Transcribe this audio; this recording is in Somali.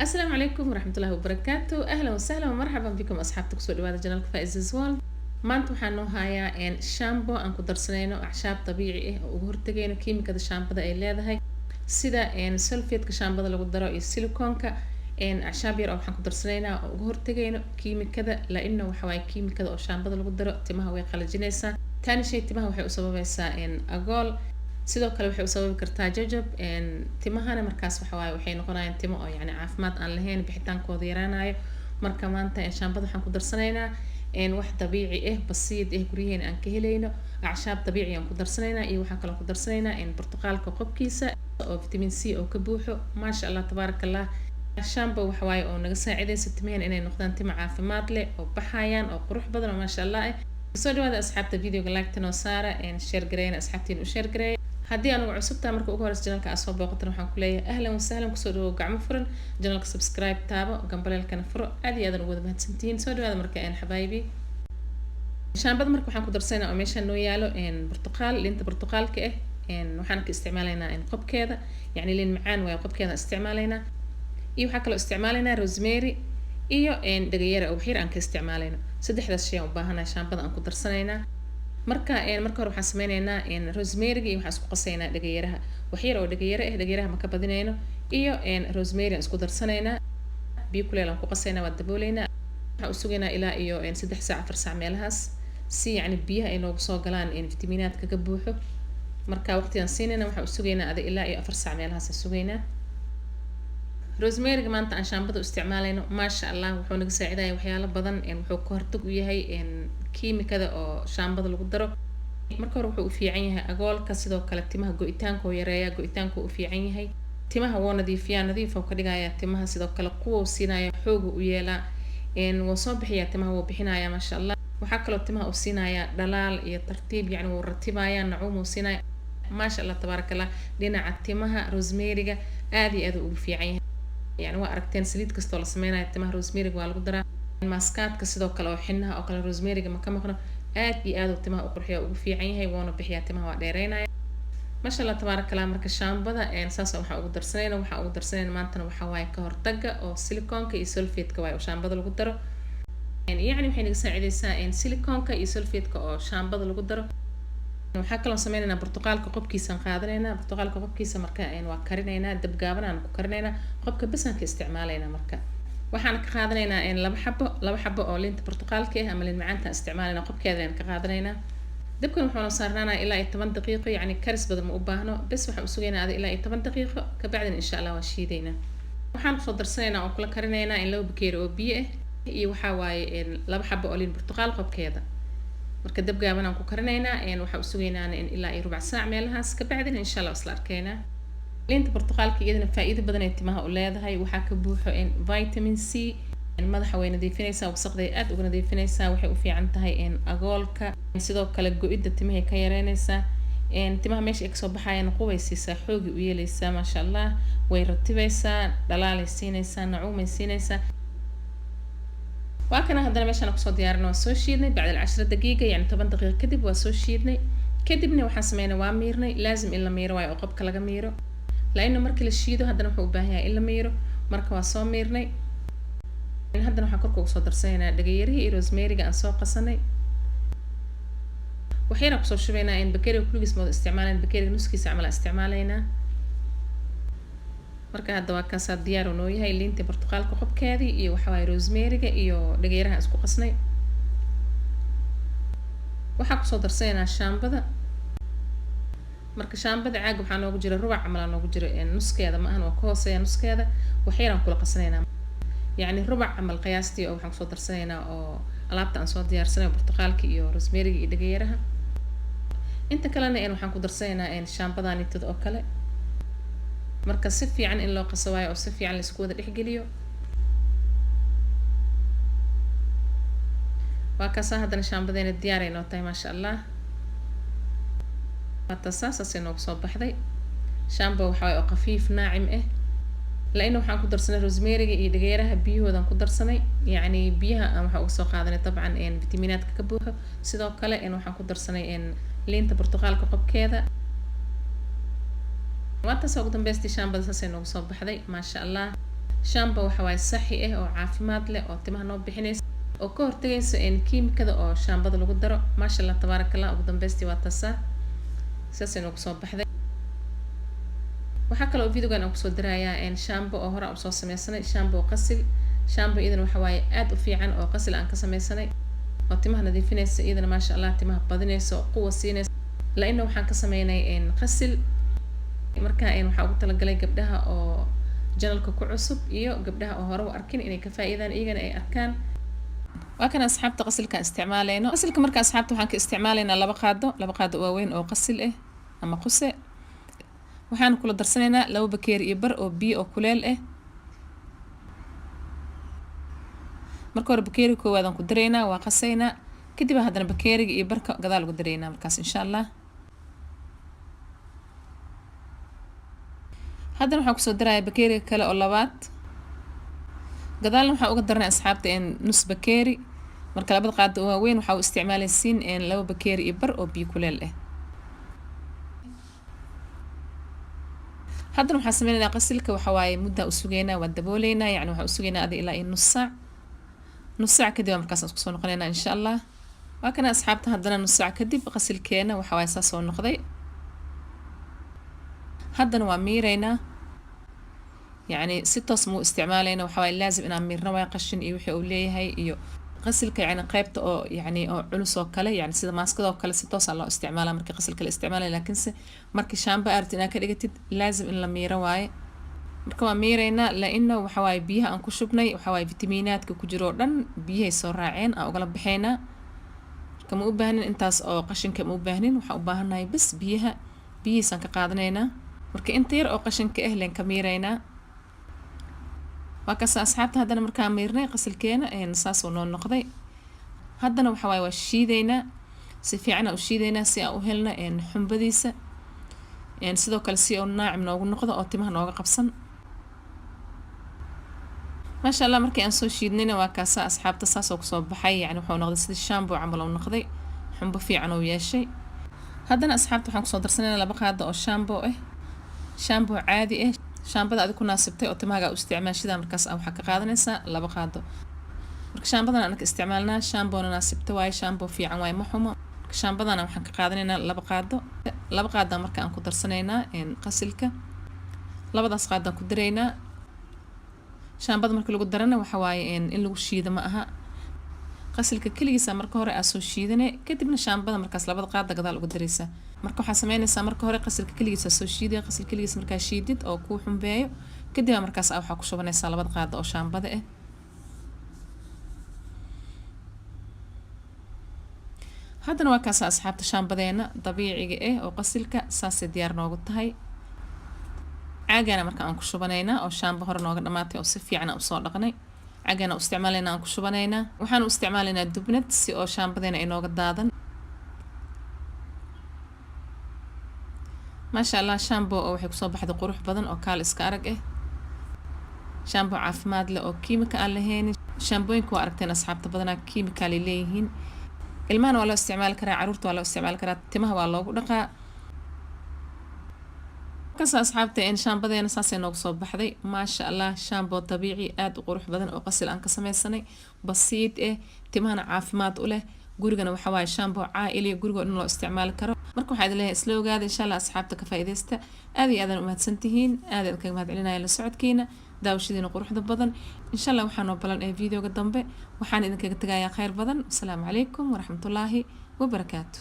Asalaamu calaykum waraxmatullaahi wabarakaatu. Ahlan wasahlan wamarxaban bikum asxaabta kusoo dhawaada channelka Faiza's World. Maanta waxaan noo hayaa shampoo aan ku darsanayno acshaab dabiici ah oo uga hortagayno kiimikada shaambada ay leedahay, sida sulfate-ka shaambada lagu daro iyo siliconka. Acshaab yar oo waxaan ku darsanaynaa oo uga hortagayno kiimikada, laino waxa waaye kiimikada oo shaambada lagu daro timaha way qalajinaysaa. Taani shay timaha waxay u sababaysaa agool, sidoo kale waxay u sababi kartaa jajab timahana. Markaas waxa waaye waxay noqonayaan timo oo yacni caafimaad aan lahayn, bixitaankooda yaraanayo. Marka maanta shaambada waxaan ku darsanaynaa wax dabiici ah, basiid ah, guryaheena aan ka helayno. Acshaab dabiici aan ku darsanaynaa iyo waxaan kaloo ku darsanaynaa burtuqaalka qobkiisa oo vitamin C oo ka buuxo. Maasha Allah, tabaaraka Allah. Shampoo waxa waaye oo naga saacidaysa timaheen inay noqdaan timo caafimaad leh oo baxayaan oo qurux badan oo maasha Allah ah. Soo dhawaada asxaabta, videoga like noo saara, share gareeyna, asxaabtiin u share gareeya. Haddii anugu cusubtaa marka ugu horeysa channelka aad soo booqatan, waxaan ku leeyahay ahlan wasahlan, kusoo dhawow gacmo furan. Channelka subscribe taabo, gambaleelkana furo. Aad iyo aadan ugu wada mahadsantihiin. Soo dhawaada. Marka xabaayibi, shaambada marka waxaan ku darsanaa oo meeshaan noo yaalo burtuqaal, liinta burtuqaalka ah. Waxaan ka isticmaalaynaa qobkeeda, yacni liin macaan waayo, qobkeeda isticmaalaynaa. Iyo waxaa kaloo isticmaalaynaa rosemary iyo dhagayara oo waxyar aan ka isticmaalayno. Saddexdaas shay aan u baahanahay shaambada aan ku darsanaynaa. Marka marka hore waxaan sameyneynaa rosemaryga iyo waxaan isku qasaynaa dhagayaraha, waxyar oo dhagayara ah, dhagayaraha ma ka badinayno, iyo rosemary aan isku darsanaynaa. Biyo kuleel aan ku qasaynaa, waa dabooleynaa. Waxaan u sugaynaa ilaa iyo 3 saac, 4 saac meelahaas, si yacni biyaha ay noogu soo galaan fitamiinaadka ka buuxo. Marka waqtigaan siinayna waxaan u sugaynaa ada ilaa iyo 4 saac meelahaas aan sugaynaa. Rosemaryga maanta aan shaambada u isticmaalayno, maasha Allah, wuxuu naga saacidaya waxyaalo badan. Wuxuu ka hortag u yahay kiimikada oo shaambada lagu daro. Marka hore wuxuu u fiican yahay agoolka, sidoo kale timaha go-itaanka oo yareeya, go-itaanka u fiican yahay. Timaha wuu nadiifiyaa, nadiif oo ka dhigayaa timaha. Sidoo kale quwow siinaya, xooga u yeelaa, wuu soo bixiyaa timaha, wuu bixinayaa, maasha Allah. Waxaa kaloo timaha uu siinayaa dhalaal iyo tartiib, yacni wuu ratibayaa, nacuum uu siinaya, maasha Allah, tabaaraka Allah. Dhinaca timaha rosemaryga aad iyo aad ugu fiican yahay. Yani waa aragteen, saliid kastoo la sameynayo timaha rosemaryga waa lagu daraa. Maaskaadka sidoo kale oo xinaha oo kale rosemaryga ma ka maqno. Aad iyo aad uu timaha u qurxiya, ugu fiican yahay, wuuna bixiyaa timaha, waa dheereynaya, maasha Allah, tabaaraka Allah. Marka shaambada saas waxaa ugu darsanayna, waxaa ugu darsanayna maantana waxaa waaye ka hortaga oo siliconka iyo sulfate-ka waaye oo shaambada lagu daro. Yacni waxay naga saacideysaa siliconka iyo sulfate-ka oo shaambada lagu daro. Waxaa kaloo sameynaynaa burtuqaalka qobkiisaan qaadanaynaa. Burtuqaalka qobkiisa marka waa karinaynaa, dab gaaban aan ku karinaynaa, qobka bas aan ka isticmaalaynaa. Marka waxaan ka qaadanaynaa laba xabo, laba xabo oo liinta burtuqaalka ah ama liin macaanta isticmaalaynaa, qobkeeda ayaan ka qaadanaynaa. Dabkan wuxuuna saarnaanaa ilaa iyo 10 daqiiqo, yacni karis badan ma u baahno. Bes waxaan usugaynaa ada ilaa iyo 10 daqiiqo, kabacdina insha Allah waa shiidaynaa. Waxaan kusoo darsanaynaa oo kula karinaynaa in 2 bakeeri oo biyo ah iyo waxaa waaye laba xabo oo liin burtuqaal qobkeeda. Marka dab gaaban aan ku karinaynaa, waxaan usugaynaa in ilaa iyo rubac saac meelahaas, kabacdina insha Allah isla arkaynaa. Liinta burtuqaalka iyadana faa'iido badan ay timaha u leedahay. Waxaa ka buuxo vitamin C. Madaxa way nadiifinaysaa, wasaqday aad uga nadiifinaysaa. Waxay u fiican tahay agoolka, sidoo kale go-idda timahay ka yareynaysaa. Timaha meesha ay kasoo baxayaan quway siisaa, xoogi u yeeleysaa, maasha Allah. Way ratibaysaa, dhalaalay siinaysaa, nacuumay siinaysaa. Waa kana haddana meeshaan kusoo diyaarin, waa soo shiidnay bacda 10 daqiiqa, yani 10 daqiiqa kadib waa soo shiidnay. Kadibna waxaan sameynay waa miirnay. Laazim in la miiro waayo oo qobka laga miiro, laino markii la shiido haddana wuxuu u baahan yahay in la miiro. Marka waa soo miirnay. Haddana waxaan korka ugu soo darsanaynaa dhagayarihii iyo rosemaryga aan soo qasanay. Waxyaraan kusoo shubaynaa in bakeeriga kuligiis mooda isticmaalayn, bakeeriga nuskiisa camal aan isticmaalaynaa. Marka hadda waa kaasaa, diyaar uu noo yahay liintii burtuqaalka qobkeedii iyo waxa waaye rosemaryga iyo dhageyraha isku qasnay. Waxaa kusoo darsanaynaa shaambada. Marka shaambada caaga waxaa noogu jira rubac camal aa noogu jira, nuskeeda ma ahan, waa ka hooseeya nuskeeda. Waxyaraan kula qasanaynaa, yacni rubac camal qiyaastii oo waxaan kusoo darsanaynaa oo alaabta aan soo diyaarsanay, burtuqaalka iyo rosemaryga iyo dhageyraha. Inta kalena waxaan ku darsanaynaa shaambadanitada oo kale. Marka si fiican in loo qaso waayo oo si fiican laisku wada dhexgeliyo. Waa kaasaa, haddana shaambadeena diyaar ay noo tahay, maasha Allah. Waata saasaasay noogu soo baxday. Shaamba waxa waaye oo khafiif naacim ah, laina waxaan ku darsanay rosemaryga iyo dhageeraha biyahoodan ku darsanay, yacni biyaha aan waxaa uga soo qaadanay dabcan fitamiinaadka ka buuxo. Sidoo kale waxaan ku darsanay liinta burtuqaalka qobkeeda. Waataas ugu dambeystii shaambada saasay noogu soo baxday, maasha Allah. Shaambo waxa waaye saxi ah oo caafimaad leh oo timaha noo bixinaysa oo ka hortagaysa kiimikada oo shaambada lagu daro. Maasha Allah, tabaaraka Allah. Ugu dambeystii waa tasaa, sidaasay noogu soo baxday. Waxaa kaloo videogan aan kusoo dirayaa shaambo oo hore aan usoo sameysanay, shaambo qasil. Shaambo iyadana waxa waaye aad u fiican oo qasil aan ka sameysanay oo timaha nadiifinaysa iyadana, maasha Allah, timaha badinaysa oo quwa siinaysa, laina waxaan ka sameynay qasil. Marka waxaa ugu talagalay gabdhaha oo channelka ku cusub iyo gabdhaha oo hore u arkin inay ka faa'iidaan, iyagana ay arkaan. Waa kana, asxaabta, qasilkaan isticmaaleyno. Qasilka marka, asxaabta, waxaan ka isticmaaleynaa 2 qaado, 2 qaado waaweyn oo qasil ah ama quse. Waxaan kula darsanaynaa 2 bakeeri iyo bar oo biyo oo kuleel ah. Marka hore bakeeriga koowaad aan ku daraynaa, waa qasaynaa, kadib haddana bakeeriga iyo barka gadaal ugu daraynaa markaas, insha Allah. Haddana waxaan kusoo darayaa bakeeriga kale oo labaad. Gadaalna waxaan uga daranay, asxaabta, nus bakeeri. Marka labada qaado oo waaweyn waxaa u isticmaalaysiin 2 bakeeri iyo bar oo biyo kuleel ah. Haddana waxaan sameynaynaa qasilka, waxa waaye muddaa usugeynaa, waa dabooleynaa, yacni waxaan usugeynaa adi ilaa iyo nus saac. Nus saac kadib markaas aan isku soo noqonaynaa, insha Allah. Waa kana, asxaabta, haddana nus saac kadib qasilkeena waxa waaye saas oo noqday. Haddana waa miireynaa, yacni si toos muu isticmaalayna. Waxa waaye laazim inaan miirno waay, qashin iyo wixii uu leeyahay iyo qasilka, yacni qaybta oo yacni oo culus oo kale, yacni sida maaskada oo kale, si toos aa loo isticmaalaa markii qasilka la isticmaalaya. Laakiinse markii shaamba aad rabtid inaad ka dhigatid, laazim in la miiro waaye. Marka waa miireynaa, laino waxa waaye biyaha aan ku shubnay, waxa waaye fitamiinaadka ku jiro oo dhan biyahay soo raaceen, aan ugala baxaynaa. Marka ma u baahnin intaas oo qashinka, ma u baahnin. Waxaan u baahannahay bas biyaha, biyihiisaan ka qaadanaynaa. Marka inta yar oo qashinka ah leen ka miireynaa. Waa kaasa, asxaabta, haddana markaan miirnay qasilkeena saasuu noo noqday. Haddana waxa waaye waa shiideynaa, si fiican aan u shiideynaa si aan u helno xumbadiisa, sidoo kale si uu naacim noogu noqdo oo timaha nooga qabsan, maasha Allah. Markii aan soo shiidnayna waa kaasa, asxaabta, saasoo kusoo baxay. Yani wuxuu noqday sidii shampoo camal uu noqday, xumbo fiican uu yeeshay. Haddana, asxaabta, waxaan kusoo darsanaynaa 2 qaado oo shampoo ah, shampoo caadi ah. Shaambada adig ku naasibtay oo timahaaga u isticmaashida markaas waxaa ka qaadanaysaa 2 qaado. Marka shaambadan anaka isticmaalnaa, shaamboona naasibta waaye, shaamboo fiican waaye, ma xumo. Marka shaambadana waxaan ka qaadanaynaa 2 qaado. 2 qaada marka aan ku darsanaynaa qasilka, labadaas qaadaan ku daraynaa. Shaambada marka lagu darana waxa waaye in lagu shiido ma aha. Qasilka keligiisa marka hore aa soo shiidane, kadibna shaambada markaas labada qaada gadaal uga daraysaa. Marka waxaa sameynaysaa, marka hore qasilka keligiisa soo shiidaya. Qasil keligiisa markaa shiidid oo kuu xumbeeyo kadib, markaas waxaa ku shubanaysaa labada qaada oo shaambada ah. Haddana waa kaasa, asxaabta, shaambadeena dabiiciga ah oo qasilka saasay diyaar noogu tahay. Caagana marka aan ku shubanaynaa oo shaamba hore nooga dhamaatay oo si fiican aan usoo dhaqnay, caagana u isticmaalaynaa, aan ku shubanaynaa. Waxaan u isticmaalaynaa dubnad si oo shaambadeena ay nooga daadan. Maasha Allah, shaambo oo waxay kusoo baxday qurux badan oo kaal iska arag ah, shaambo caafimaad leh oo kiimika aan lahaynin. Shaambooyinka waa aragteen, asxaabta, badanaa kiimikaalay leeyihiin. Ilmahana waa loo isticmaali karaa, caruurta waa loo isticmaali karaa, timaha waa loogu dhaqaa. Kasa, asxaabta, shaambadeena saasay noogu soo baxday, maasha Allah. Shaambo dabiici aada u qurux badan oo qasil aan ka sameysanay, basiid eh, timahana caafimaad u leh, gurigana waxa waaye shaambo caaili, guriga oo dhan loo isticmaali karo. Marka waxaa idin leeyahay isla ogaada, insha Allah, asxaabta ka faa'iidaysta. Aad iyo aadan umahadsan tihiin, aad aad kaga mahad celinaya la socodkiina, daawashadiina quruxda badan. Insha Allah waxaa noo balan ee videoga dambe. Waxaan idinkaga tegayaa khayr badan. Asalaamu calaykum waraxmatullaahi wabarakaatu.